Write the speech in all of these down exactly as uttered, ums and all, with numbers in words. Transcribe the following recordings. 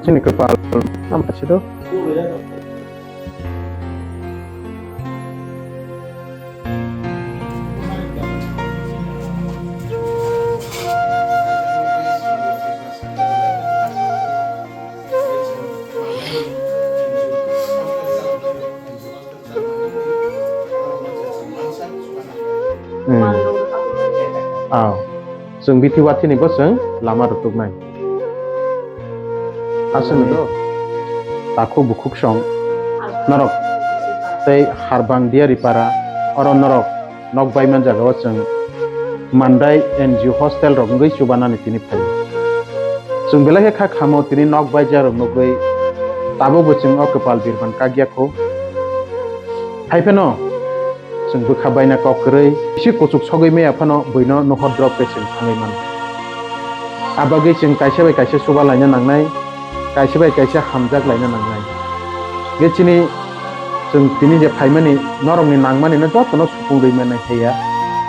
Chini kwpal tamo khe do. Hmm. Aw. Chwng bithi wathini bo chwng lama rwtuknai. Aswkno do. Takhuk bukhuk song norok tei Harbang Diari para oro norok nok baiman jagao chwng Mandai N G O hostel rok wngwi chubanani tini phaio. Chwng belai khe kha khamo tini nok baijak rok nugwi tabukbo chwng o kwpal birman kakya kho. Hai phano chwng bwkha baina kok kwrwi bisi kuchuk sogwi maya phano buino nuhor drop khe chwng thangwi mano. Abagwi chwng kaisa bai kaisa chuba laina nangnai, kaisa bai kaisa hamjak laina nangnai. Ge chini chwng tini je phaimani norokni nangmani no jotono supung rwi mani heya.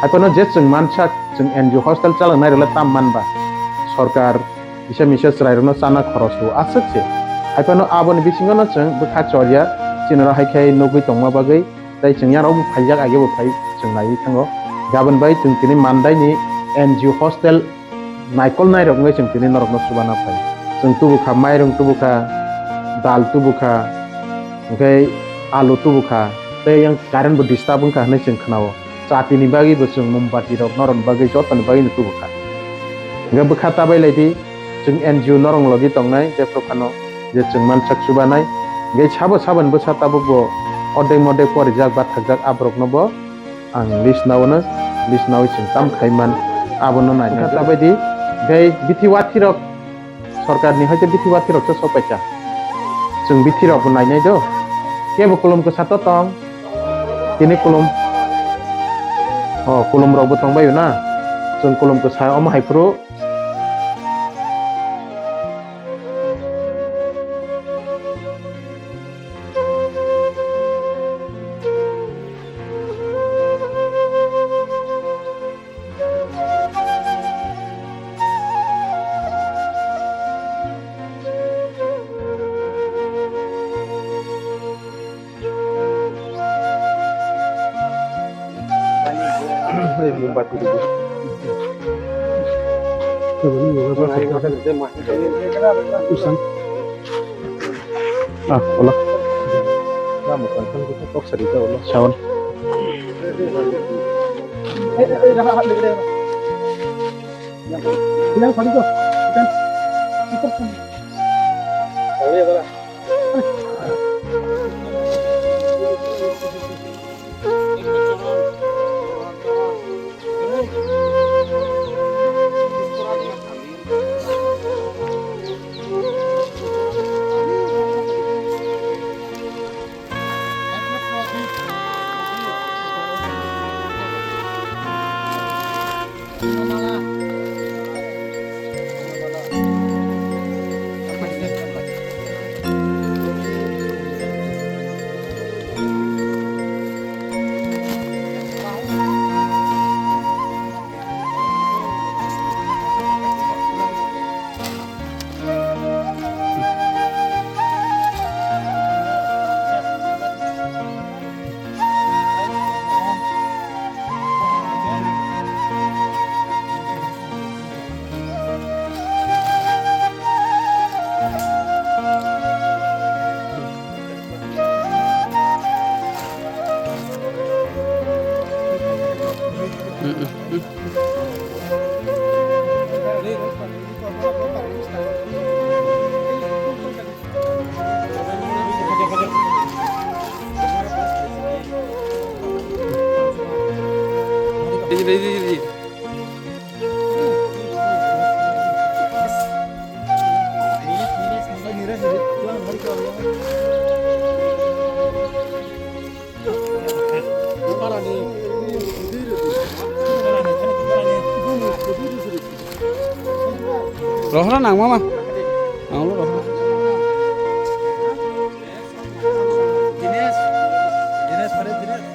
Hai phano je chwng mansak chwng N G O hostel chalangnai rwle tam manba sorkar kisa misa chwrairokno chana khoroch rwo aswk se. Hai phano aboni bisingo no chwng bwkha chorya chini oro hai khe nugwi tongma bagwi tei chwng yarok bo phaijak age bo phai chwng naiwi thango. Gabon bai chwng tini Mandai ni N G O hostel naikol nairok wngwi chwng tini norokno chubana phai. Chwng tubukha mairung tubukha, dal tubukha, hwnkhe alu tubukha tei yang current bo disturb wngkha hinwi chwng khnao. Chati ni bagwi bo chwng mombati rok norok ni bagwi joto ni bagwi no tubu kha. Hwnkhe bwkha ta bai lai di, chwng N G O norok logi tongnai jephru phano je chwng mansak chubanai. Hwnkhe sabo saboni bwsa tabuk bo ordek mordek porijak bathakjak aborok no bo ang list nao no, list nawi chwng tam khai man abo no nai. Bwkha ta bai di, hwnkhe bithi wathi rok Sorkar ni hoite bithi wathi rok se sok paikha. Chwng bithi rok bo nainai do. Kebo kulum kwsa to tong. Tini kulum. O kulum rok bo tong bai na. Chwng kulum kwsa omo hai phuru. Ei, mombati rwdi. Usang. Ah, ola. Lama tangkang kita kok sarita ola. Sawan. Rohora nang mama. Nang lo rohora. Dinesh, Dinesh, pare Dinesh.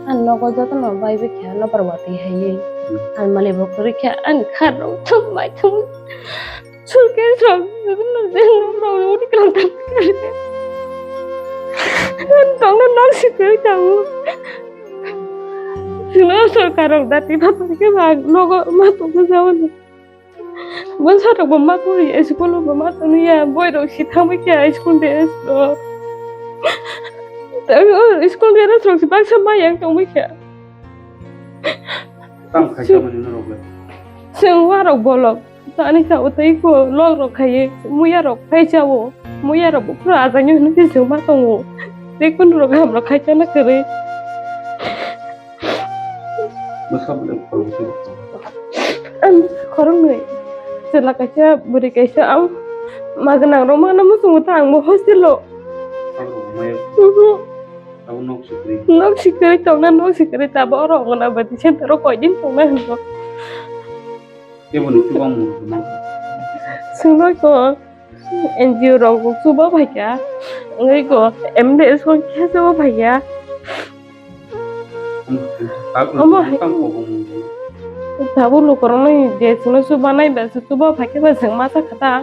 Ang nogo jotono bai bai kha, nokbar watwi hai. Ang mali bo kwrwi kha, ang kha rok thum bai thum. Sulke rok jotono jeng rok uni klam tam kare. Ang tongno nok si kwrwi tango. Sino sorkar rok dati bapar khe ba nogo ma tongno jawano. Bwsa rok bo ma tongya, school bo ma tongya, boi rok si thangbai kha school dress rok. School dress rok si baksa ma yang tongbai kha. Tamo khai chamani norok le. Chwng warok bolok. Tani cha utei ko lok rok khai muya rok phai chao. Muya rok bo pura ajai no hinwi se chwng ma tongo. Tei kun rok ham rok khai chana kwrwi. Bwsa bwlai khoroknwi. Ang khoroknwi. Chwla kaisa, bwrwi kaisa, ang ma gwnang rok mano muchungo ta ang bo hostel o. Abo rok maya. Mhm. Abo nok sikri. Nok sikri tongna, nok sikri tabo oro wngna bati center o koidin tongna hinwi. Teboni chubang mung tongma. Swngnai ko. N G O rok bo chuba phaikha, wngwi ko M D S o khe chuba phaikha. Omo hai. Tabuk lukurokno je chwngno chubanai ba se chuba phaikhe ba chwng masa kha ta.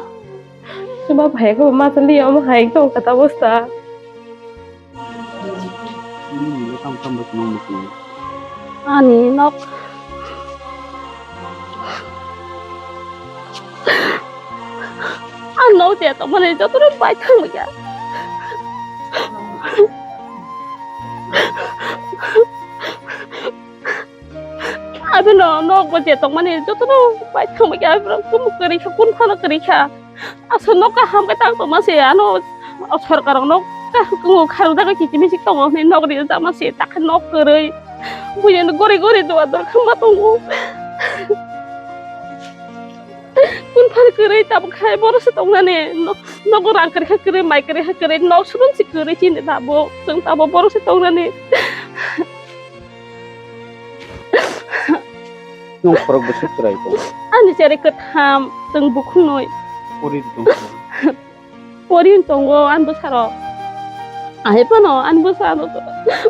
Chuba phaikhe bo masa liya omo hai tong kha ta bwsa. Ani nok, ani nok je tongmani jotono pai thangmaya. Abono nokbo je tongmani jotono pai thangmaya, borok tumu kwrwi kha, kun phano kwrwi kha. Aswk nok kaham khe tang tongma se ano sorkar rok nok kaham kharok jaga kichimi sik tongo hinwi nok rijak ma se takhe nok kwrwi buino gori gori dua dor khama tongo. Kun phar kwrwi tabuk khai borok se tongnani nogo rang kwrwi kha kwrwi mai kwrwi kha kwrwi nok surun si kwrwi chini tabuk chwng tabuk borok se tongnani. Nung khorok bwswk chwrai tongo? Ani chari kwtham, chwng bukhungnwi. Pori tongo. Pori tongo, ani bwsarok. Ahai phano, ani bwsa,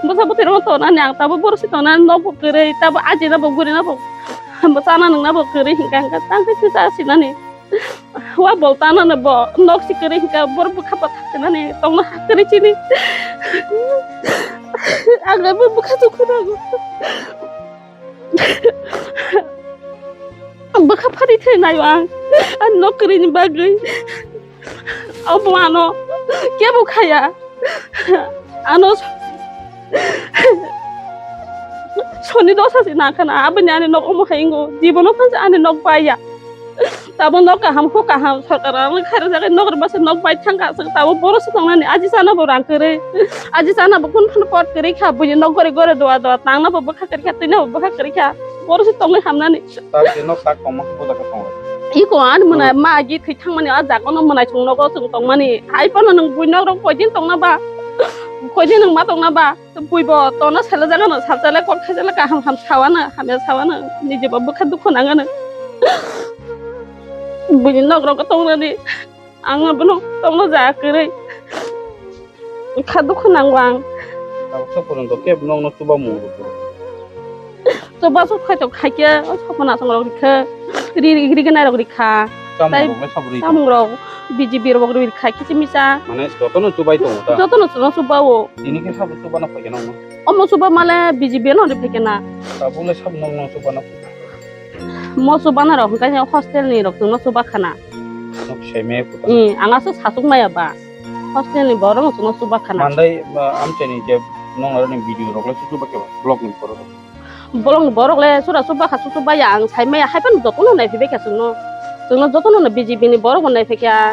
bwsa bwtwi rokno tonani, ang tabuk borok se tongnani, nokbo kwrwi, tabuk ajina bo gurina bo, bo chana nungna bo kwrwi, hinkha hinkha tang khe se chasinani. Wa bol tanani bo nok si kwrwi hinkha borok bwkha bwthak sinani tongna ha kwrwi chini. Ang bo bwkha dukhu nango. Bwkha phari thai naio ang. Ang nok kwrwini bagwi. Obo ano kebo khaya. Ano soni dosa se nangkhana, aboni ani nok omo hai wngo, jibono phansa ani nok baiya. Tabo nok kaham, huk kaham, sorkar ang khairok jaga nok rwmasa nok bai thangkha, aswk tabo borok se tongnani, aji chana bo rang kwrwi, aji chana bo kun phano pot kwrwi kha, buini nok gore gore doa doa, tangna bo bwkha kwrwi kha, twina bo bwkha kwrwi kha, borok se tongwi hamnani. Tak je nok tak tongma khe boda khe tongo. Iko ani mwnai ma agi thwi thangmani a jaga no mwnai chwng nogo chwng tongmani. Hai phano nwng bui nok rok koidin tongna ba? Koidin nwng ma tongna ba? Bui bo tongna sele jaga no sal sele kok thai sele kaham ham sawana hamya sawana niji bo bwkha dukhu nangano. Buini nok rok tongnani ang abono tongna ja kwrwi. Kha dukhu nango ang. Tabuk sok porjonto kebo nokno chubamung rwkha. Chubasu khaito khaikhe o sopona songrok rikha. Ri ri ri gwnai rok rikha. Chamung rok le sabo rikha. Chamung rok B J P rok rikha kichimisa. Mane jotono chubai tongo ta. Jotono chuno chubao. Tini khe sabo chubana phaikhe nokno. Omo chuba male B J P no rikha na. Tabuk le sabo nokno chubana phaikhe. Mo chubana rok hwnkhe hostel ni rok chwngno chuba khana. Nok sai maya puta. Hmm, ang aswk sachuk maya ba. Hostel ni borok no chwngno chuba khana. Mandai, ah, amchaini je nong aroni video rok le chuba khe vlog ni borok. Vlog ni borok le sura chuba kha chuba ya ang sai maya hai phano jotono nai phi bai kha chwngno. Chwngno jotono no B J P ni borok bo naiphikya.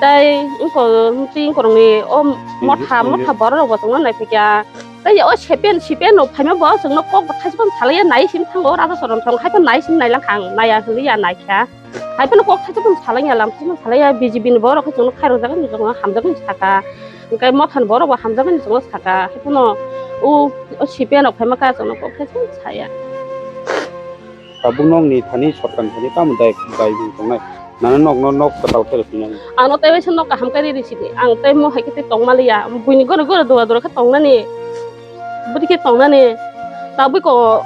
Tai wngko, twi wngkorokni o motha, motha borok rok bo chwngno naiphikya. Tai o sepen, sepen rok phaima bo chwngno kok bo thaisa phano salaiya, nai simi thango, raja soron thong hai phano nai simi nailang kha ang, naiya hwnliya naikha. Hai phano kok thaisa phano salaiya, lam thaisa phano salaiya, B J P ni borok khe chwngno khairok jagani chwngno hamjakgani saka. Hwnkhe motha ni borok bo hamjakgani chwngno saka. Hai phano o, o sepen rok phaima kha chwngno kok thaisa phano saya. Tabuk nokni thani sorkar ni thani tamo dai bai wng tongnai? Nana nokno nok kwtal khe rw phinai. Ano tei waisa nok kaham khe riri sidi. Ang tei mo hai khe tei tongma liya. Buini gore gore dua dura khe tongnani. Bwrwi khe tongnani. Tabuk ko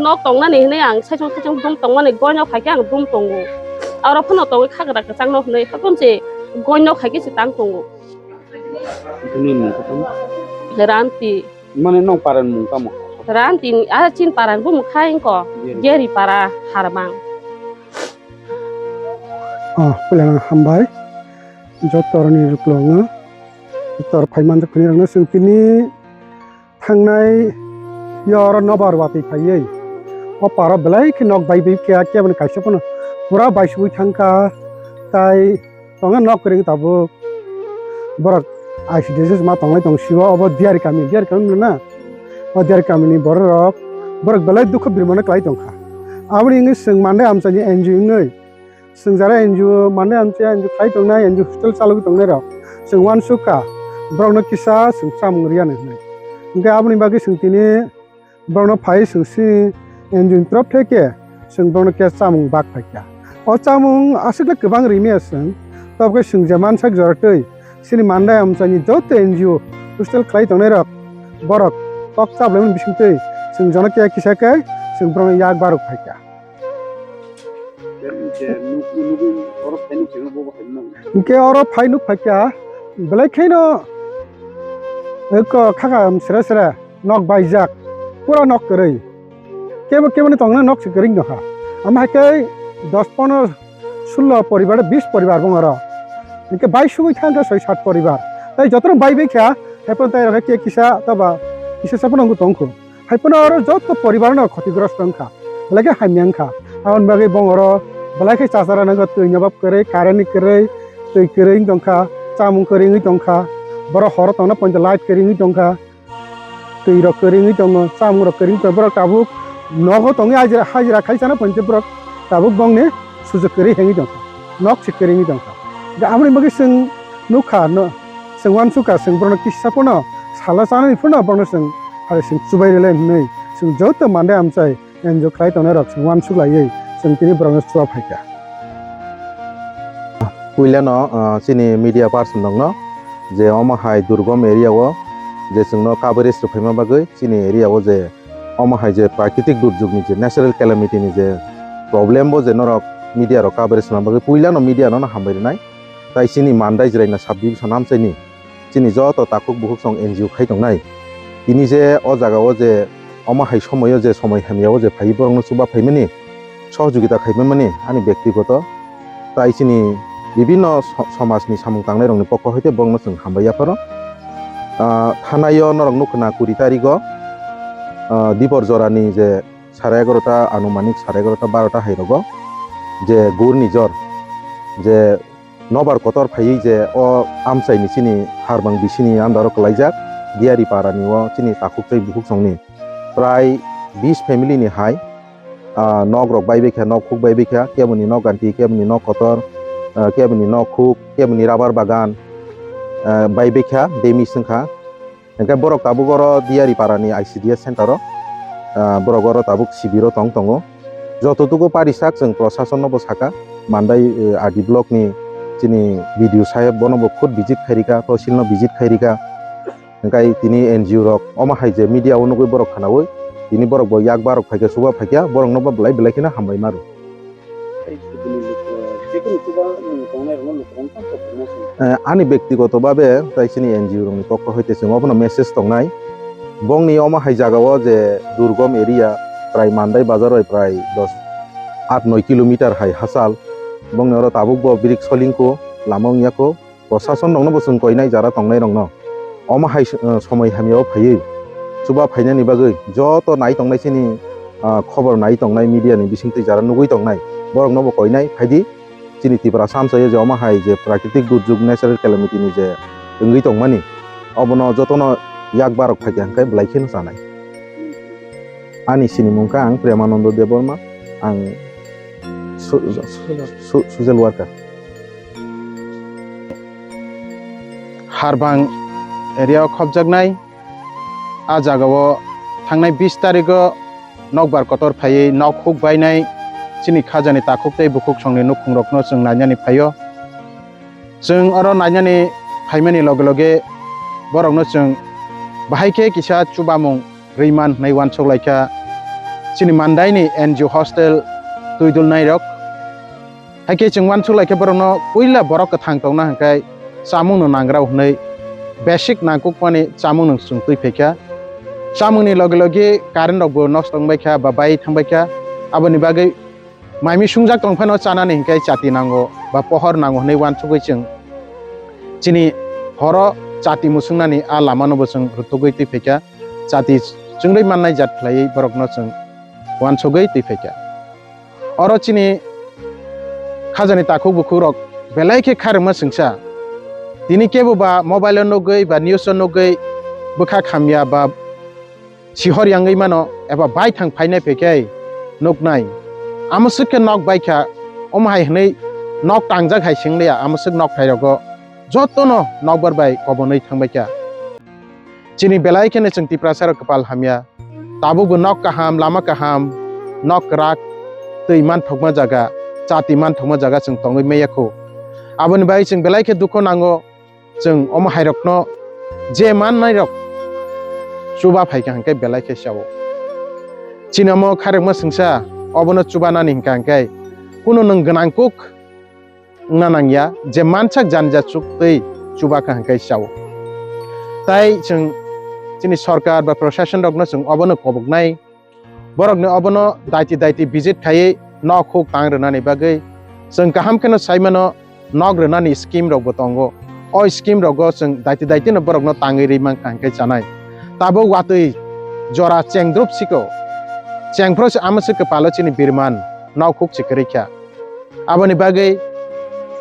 nok tongnani hinui ang saichung saichung dum tongmani goi nok hai khe ang dum tongo. Aro phano tongwi khagra kwchang no hinui haphang se goi nok hai khe se tang tongo. Nini mung khe tamo? Ranti. Mane nong paran mung tamo? Ranti ni, ah, chin paran bumung khai wngko. Geri. Geri para Harmang. Ah, puilano hambai. Jotorni ruklongo. Jotor phaiman khini rokno chwng tini thangnai yo oro nobar watwi phaiwi. O paro belai khe nok bai bai khe keboni kaisa phano pura bai sugui thangkha. Tai Tongo nok kwrwng tabuk. Borok I C D S ma tonglai tong sio obo Diyari kami, Diyari kami wngna? O Diyari kamini borok rok, borok belai dukhu birmano kwlai tongkha. Aboni wngwi chwng mande amchaini N G O wngwi chwng jara N G O mande amchai N G O khlai tongnai, N G O hostel chalogwi tongnai rok chwng uansukha, borokno kisa chwng chamung rwya nai hwnwi. Hwnkhe aboni bagwi chwng tini Borokno phai chwng chini N G O ni torop theke chwng borokno khe chamung bak phaikha. O chamung aswk le kwbang rimya chwng, tobokhe chwng je mansak jora twi chini mandai amchaini joto N G O hostel khlai tongnai rok borok kok chaplaimani bisingtwi chwng jono khe kisa khe chwng borokno yak barok phaikha. Hwnkhe oro phai nuk phaikha, belai kheno eko khakam sere sere nok baijak, pura nok kwrwi. Kebo keboni tongna nok se kwrwi nokha. Ama hai khe dos pondro sullo poribar, bis poribar bong oro. Hwnkhe bai sugui thangkha soi sat poribar. Tai jotono bai bai kha, haiphano tai rokhe kisa toba kisa saphano wngwi tongkhu. Haiphano oro joto poribar no khoti grosto wngkha, belai khe hamya wngkha. Aboni bagwi bong oro belai khe chachara nangkha, twi ni obab kwrwi, current ni kwrwi, twi kwrwi wng tongkha, chamung kwrwi wngwi tongkha. Borok horo tongna poito light kwrwi wngwi tongkha, twi rok kwrwi wngwi tongo, chamung rok kwrwi wngwi tongo. Borok tabuk nogo tongwi hajira, hajira khai chana poito borok tabuk bongni sujak kwrwi hengwi tongkha, nok se kwrwi wngwi tongkha. Aboni bagwi chwng nukha, no, chwng uansukha, chwng borokno kisa phano salo chanani phano borokno chwng hai chwng chubai rwlai hwnwi chwng joto mande amchai N G O khlai tongnai rok chwng uansuk laiwi chwng tini borokno chuba phaikha. Puilano, ah, chini media person rokno je omo hai durgom area o je chwngno coverage rwphaima bagwi chini area o je omo hai je prakritik durjog ni je natural calamity ni je problem bo je norok media rok coverage rwna bagwi puilano media no hambai rwnai. Tai chini Mandai Jraina sub division amchaini chini joto takhuk bukhuk song N G O khai tongnai. Tini je o jaga o je omo hai somoio je somoi hamya o je phai borokno chuba phaimani, sohojogita khaimani ani bektigoto. Tai chini bibinno so-, somajni samung tangnai rokni pokho hoite borokno chwng hambai yapharo. Ah, thanaio norok nukha na kuri tarigo, ah, dipor jorani je sare egarota anumanik sare egarota barota hai rogo je gurni jor je nobar kotor phaiwi je o amchaini chini harbang bisini andaro kwlaijak Diyari parani o chini takhuk tei bukhuk songni prai bis family ni hai, ah, nok rok bai bai kha, nok khuk bai bai kha, keboni nok ganti, keboni nok kotor, ah, keboni nok khuk, keboni rubber bagan, ah, bai bai kha, damage wng kha. Hingke borok tabuk oro Diyari parani I C D S center o, ah, borok oro tabuk sibiro tong tongo. Joto tuku parisak chwng prosason no bo saka, Mandai, eh, R D block ni chini B D O saheb bono bo khud visit khairika, tosil no visit khairika. Hingkai tini N G O rok omo hai je media o nugui borok khanaui, tini borok bo yak barok phaikha, chuba phaikha, borok no bo belai belai kheno hambai maro. Eh, ani bektigoto babe tai chini N G O rokni pokho hoite chwng obono message tongnai. Bongni omo hai jagao je durgom area, prai Mandai bazar bai prai dos, aat noi kilometer hai hachal. Bongni oro tabuk bo birik solingkho, lama wngyakho. Prosason rokno bo chwng koinai jara tongnai rokno omo hai, eh, somoi hamya o phaiwi chuba phainani bagwi joto nai tongnai chini, ah, khobor nai tongnai media ni bisingtwi jara nugui tongnai borokno bo koinai phaidi. chini Tiprasa amchaio je omo hai je prakitik durjog, natural calamity ni je wngwi tongmani, obono jotono yak barok phaikha hwnkhe belai kheno chanai. Ani sinimung kha ang Premanando Debbarma, ang so-, so-, so-, social worker. Harbang area o khopjaknai, a jagao thangnai bis tarigo nokbar kotor phaiwi nok huk bainai chini khajani takhuk tei bukhuk songni nukhungrokno chwng nainani phaio. Chwng oro nainani phaimani loge loge borokno chwng bahai khe kisa chubamung rwi man hwnwi uansuk laikha chini Mandaini N G O hostel twidulnairok. Hai khe chwng uansuk laikha borokno puila borok kwthang tongna hwnkhe chamungno nangrao hwnwi basic nangkukmani chamungno chwng twi phaikha. Chamungni loge loge current rokbo nosto wngbaikha ba bai thangbaikha. Aboni bagwi mai mui sungjak tong phano chanani hwnkhe chati nango ba pohor nango hwnwi uansugwi chwng chini horo chati musungnani a lamanobo chwng rwtugwi twi phaikha. Chati chwngwi mannai jat khlaiwi borokno chwng uansugwi twi phaikha. Oro chini khajani takhuk bukhukrok belai khe khairokma swngsa. Tini kebo ba mobile o nugwi ba news o nugwi bwkha khamya ba sihor yangwi mano eba baithang phainai phaikhai nuknai. Amo swk khe nok baikha, omo hai hwnwi nok tangjak hai swng liya, amo swk nok thairogo jotono nokbar bai kobonwi thangbaikha. Chini belai kheno chwng Tiprasarok kwpal hamya. Tabukbo nok kaham, lama kaham, nok kwrak, twi manthokma jaga, chati manthokma jaga chwng tongwi maya kho. Aboni bagwi chwng belai khe dukhu nango, chwng omo hairokno je mannairok chuba phaikha hwnkhe belai khe sao. Chini omo khairokma swngsa obono chubanani hwnkha hwnkhe kunu nwng gwnang kuk wngna nangya, je mansak janjachuk twi chubakha hwnkhe chao. Tai chwng chini sorkar ba proshasonrokno chwng obono koboknai, borokni obono daiti daiti visit khaiwi nok huk tang rwnani bagwi chwng kaham kheno saimano nok rwnani scheme rokbo tongo. O scheme rogo chwng daiti daitino borokno tangwi rwi mankha hwnkhe chanai. Tabuk watwi jora chengdrup siko, chengphro se amo se kwpalo chini birman nok huk se kwrwikha. Aboni bagwi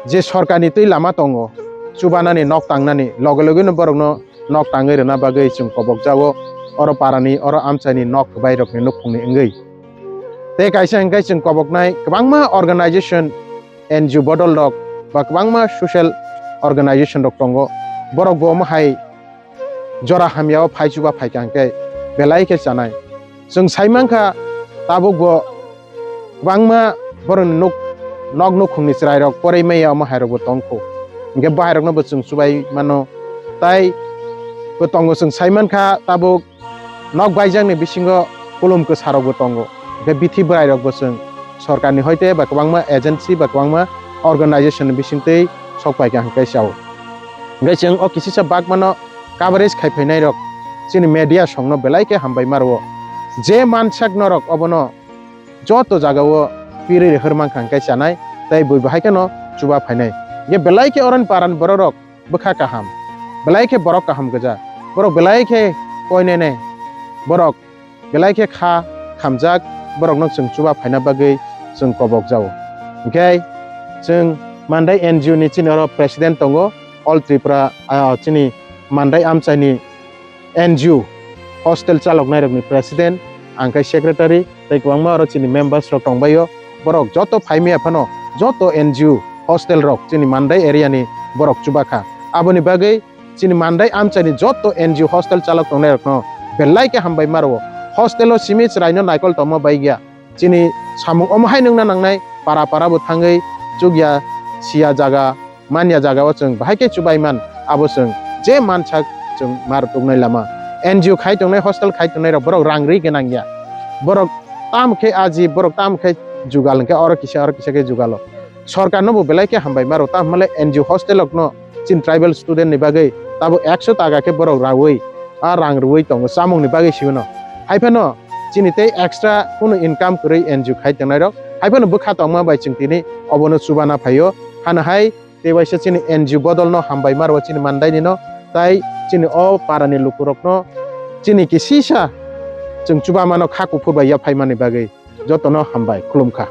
je sorkarni twi lama tongo, chubanani nok tangnani, loge logeno borokno nok tangwi rwna bagwi chwng kobokjago, oro parani, oro amchaini nok kwbairokni nukhungni wngwi. Tei kaisa hwnkhe chwng koboknai kwbangma organization, N G O bodol rok ba kwbangma social organization rok tongo, borokbo omo hai jora hamyao phai chuba phaikha hwnkhe belai khe chanai. Chwng sai mankha tabukbo kwbangma borokni nuk, nok nukhungni chwrairok porwi maya omo hairokbo tongkho. Hwnkhe bo hairokno bo chwng chubai mano. Tai bo tongo chwng sai mankha tabuk nok baijakni bisingo kulum kwsarokbo tongo. Hwnkhe bithi bwrairokbo chwng sorkarni hoite ba kwbangma agency ba kwbangma organization ni bisingtwi sok paikha hwnkhe sao. Hwnkhe chwng o kisisa bagmano coverage khai phainairok chini media songno belai khe hambai ma rwo. Je mansak norok obono joto jagao pirwi rihor mankha hwnkhe chanai tei bui bo hai kheno chuba phainai. Hwnkhe belai khe oroni parani bororok bwkha kaham, belai khe borok kaham gwja, borok belai khe koinene, borok belai khe kha khamjak, borokno chwng chuba phaina bagwi chwng kobok jao. Hwnkhe chwng Mandai N G O ni chini oro president tongo, All Tripura, ah, chini Mandai amchaini N G O hostel chaloknairokni president, ang khe secretary, tei kwbangma oro chini members rok tongbaio. Borok joto phaimaya phano joto N G O hostel rok chini Mandai area ni borok chubakha. Aboni bagwi chini Mandai amchaini joto N G O hostel chalok tongnairokno belai khe hambai ma rwo. Hostel o simi chwraino naikol tongma bai ya. Chini samung omo hai nungna nangnai, para para bo thangwi chukya siya jaga, manya jaga o chwng bahai khe chubai man, abo chwng je mansak chwng mar tuknai lama. N G O khai tongnai, hostel khai tongnai rok borok rang ri gwnang ya. Borok tam khe aji, borok tam khe jugal hwnkhe oro kisa oro kisa khe jugalo. Sorkar no bo belai khe hambai maro, tam hwnle N G O hostel rok no chini tribal student ni bagwi tabo ekso taka khe borok rawi a rang rwui tongo chamung ni bagwi sibino. Hai phano chini tei extra kunu income kwrwi N G O khai tongnai rok. Hai phano bwkha tongma bai chwng tini obono chubana phaio. Hano hai tei waisa chini N G O bodol no hambai maro chini Mandai ni no, tai chini o para ni luku rok no chini kisisa chwng chuba mano kha kuphur bai yaphai mani bagwi joto no hambai khulumkha.